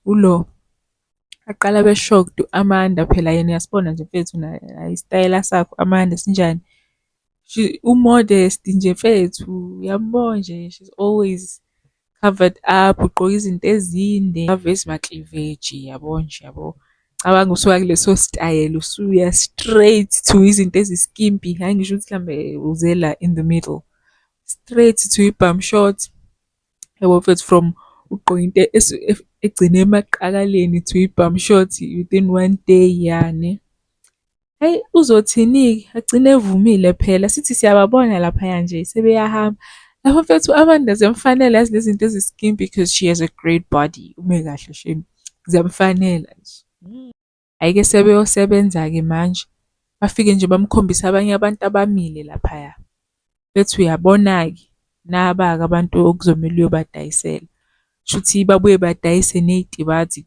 Ulo. Aqala abe-shocked u-Amanda, phela yena uyasibona nje mfethu naye isitayela sakhe u-Amanda sinjani. U-modest nje mfethu, uyambona nje, she's always covered up, ugqoka izinto ezinde, akavezi ma-cleavage yabo nje yabo. Cabanga usuka kuleso sitayela usuya straight to izinto ezi-skimpy, hhayi ngisho ukuthi mhlambe uze la in the middle. Straight to i-bum short. Yabo mfethu, from ugqoke into egcine emaqakaleni to i-bum short within one day yani. Hhayi, uzothini-ke? Agcine evumile phela, sithi siyababona laphaya nje sebeyahamba. Lapho mfethu u-Amanda ziyamfanela yazi lezi zinto ezi-skimpy because she has a great body. Ume kahle shame, ziyamfanela nje. Hhayi-ke sebeyosebenza-ke manje, bafike nje bamkhombise abanye abantu abamile laphaya. Bethi uyabona-ke, naba-ke abantu okuzomele uyobadayisela. Shuthi babuye badayise ney'tibati.